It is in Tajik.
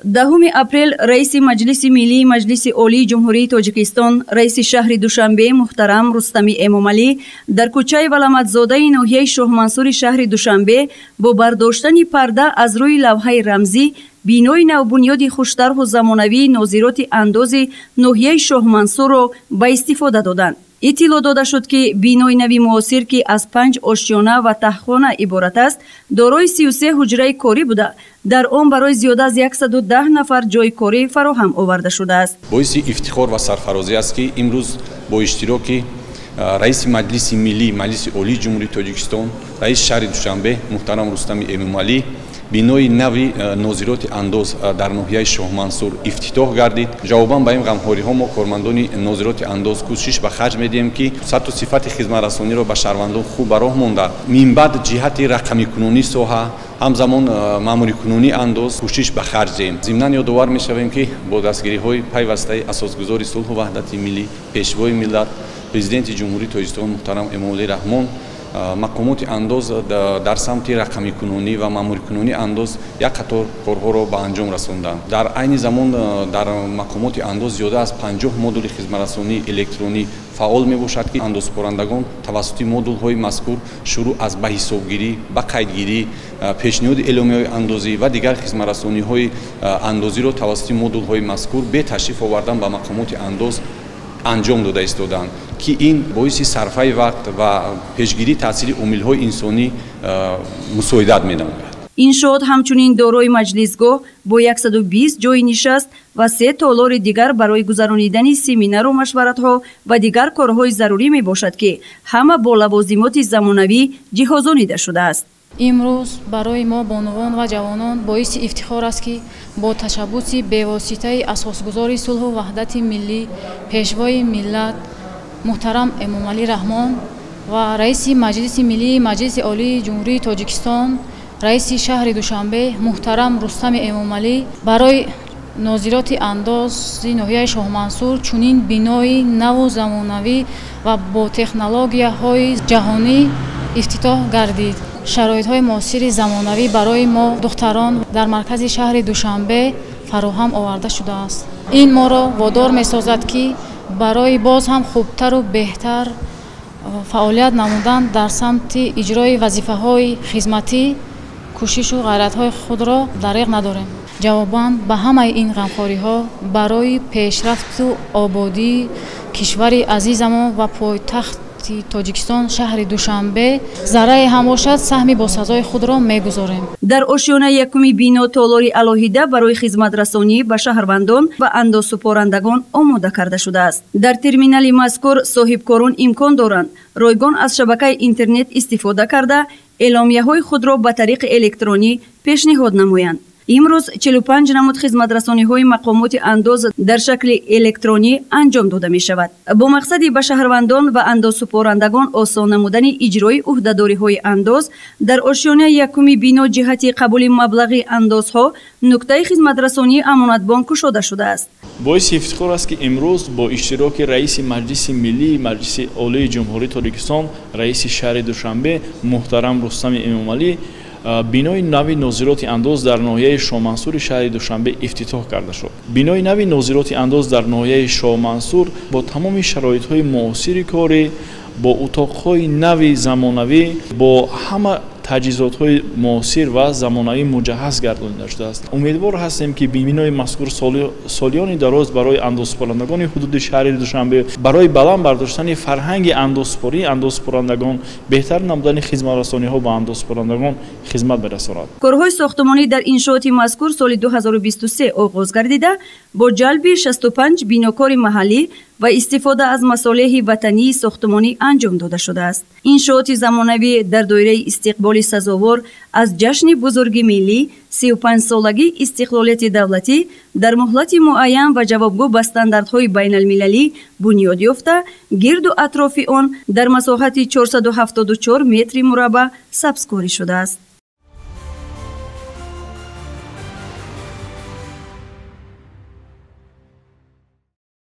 10 апрел раиси Маҷлиси Миллии Маҷлиси Олии Ҷумҳурии Тоҷикистон, раиси шаҳри Душанбе муҳтарам Рустами Эмомалӣ дар кӯчаи Валаматзодаи ноҳияи Шоҳмансури шаҳри Душанбе бо бардоштани парда аз рӯи лавҳаи рамзӣ бинои навбунёди хуштарҳу замонавии нозироти андози ноҳияи Шоҳмансурро ба истифода доданд. Иттилоъ дода шуд, ки бинои нави муосир, ки аз 5 ошёна ва таҳхона иборат аст, дорои 33 ҳуҷраи корӣ буда, дар он барои зиёда аз 110 нафар ҷойи корӣ фароҳам оварда шудааст. Боиси ифтихор ва сарфарозӣ аст, ки имрӯз бо иштироки раиси Маҷлиси Миллии Маҷлиси Олии Ҷумҳурии Тоҷикистон, раиси шаҳри Душанбе муҳтарам Рустами Эмомалӣ бинои нави нозироти андоз дар ноҳияи Шоҳмансур ифтитоҳ гардид. Ҷавобан ба ин ғамхориҳо мо кормандони нозироти андоз кӯшиш ба харҷ медиҳем, ки сатҳу сифати хизматрасониро ба шаҳрвандон хуб ба роҳ монда, минбаъд ҷиҳати рақамикунонии соҳа, ҳамзамон маъмурикунонии андоз кӯшиш ба харҷ диҳем. Зимнан ёдовар мешавем, ки бо дастгириҳои пайвастаи асосгузори сулҳу ваҳдати миллӣ, пешвои миллат, президенти Ҷумҳурии Тоҷикистон муҳтарам Эмомалӣ Раҳмон мақомоти андоз дар самти рақамикунонӣ ва маъмурикунонии андоз як қатор корҳоро ба анҷом расонданд. Дар айни замон дар мақомоти андоз зиёда аз 50 модули хизматрасонии электронӣ фаъол мебошад, ки андозсупорандагон тавассути модулҳои мазкур шурӯъ аз ба ҳисобгирӣ, ба қайдгирӣ, пешниҳоди эъломияҳои андозӣ ва дигар хизматрасониҳои андозиро тавассути модулҳои мазкур бе ташриф овардан ба мақомоти андоз анҷом дода истоданд, ки ин боиси сарфаи вақт ва пешгирии таъсири омилҳои инсонӣ мусоидат менамояд. Иншоот ҳамчунин дорои маҷлисгоҳ бо 120 ҷойи нишаст ва 3 толори дигар барои гузаронидани семинару машваратҳо ва дигар корҳои зарурӣ мебошад, ки ҳама бо лавозимоти замонавӣ ҷиҳозонида шудааст. Имрӯз барои мо бонувон ва ҷавонон боиси ифтихор аст, ки бо ташаббуси бевоситаи асосгузори сулҳу ваҳдати миллӣ, пешвои миллат муҳтарам Эмомалӣ Раҳмон ва раиси Маҷлиси Миллии Маҷлиси Олии Ҷумҳурии Тоҷикистон, раиси шаҳри Душанбе муҳтарам Рустами Эмомалӣ барои нозироти андози ноҳияи Шоҳмансур чунин бинои наву замонавӣ ва бо технологияҳои ҷаҳонӣ ифтитоҳ гардид. Шароитҳои муосири замонавӣ барои мо духтарон дар маркази шаҳри Душанбе фароҳам оварда шудааст. Ин моро водор месозад, ки барои боз ҳам хубтару беҳтар фаъолият намудан дар самти иҷрои вазифаҳои хизматӣ кӯшишу ғайратҳои худро дариғ надорем. Ҷавобан ба ҳамаи ин ғамхориҳо барои пешрафту ободии кишвари азизамон ва пойтахт Тоҷикистон шаҳри Душанбе заррае ҳам бошад саҳми босазои худро мегузорем. Дар ошёнаи якуми бино толори алоҳида барои хизматрасонӣ ба шаҳрвандон ва андозсупорандагон омода карда шудааст. Дар терминали мазкур соҳибкорон имкон доранд ройгон аз шабакаи интернет истифода карда эъломияҳои худро ба тариқи электронӣ пешниҳод намоянд. Имрӯз 45 намуд хизматрасониҳои мақомоти андоз дар шакли электронӣ анҷом дода мешавад. Бо мақсади ба шаҳрвандон ва андозсупорандагон осон намудани иҷрои ӯҳдадориҳои андоз дар ошёнаи якуми бино ҷиҳати қабули маблағи андозҳо нуктаи хизматрасонии Амонатбонк кушода шудааст. Боиси ифтихор аст, ки имрӯз бо иштироки раиси Маҷлиси Миллии Маҷлиси Олии Ҷумҳурии Тоҷикистон, раиси шаҳри Душанбе муҳтарам Рустами Эмомалӣ бинои нави нозироти андоз дар ноҳияи Шоҳмансури шаҳри Душанбе ифтитоҳ карда шуд. Бинои нави нозироти андоз дар ноҳияи Шоҳмансур бо тамоми шароитҳои муосири корӣ, бо утоқҳои нави замонавӣ, бо ҳама таҷҳизотҳои муосир ва замонавӣ муҷаҳҳаз гардонида шудааст. Умедвор ҳастем, ки бинои мазкур солиёни дароз барои андозсупорандагони ҳудуди шаҳри Душанбе, барои баланд бардоштани фарҳанги андозсупории андозсупорандагон, беҳтар намудани хизматрасониҳо ба андозсупорандагон хизмат мерасонад. Корҳои сохтмонӣ дар иншооти мазкур соли 2023 оғоз гардида, бо ҷалби 65 бинокори маҳаллӣ ва истифода аз масолеҳи ватании сохтмонӣ анҷом дода шудааст. Иншооти замонавӣ дар доираи истиқболи сазовор аз ҷашни бузурги миллӣ 35-солагии истиқлолияти давлатӣ дар муҳлати муайян ва ҷавобгӯ ба стандартҳои байналмилалӣ бунёд ёфта, гирду атрофи он дар масоҳати 474 метри мураббаъ сабзкорӣ шудааст.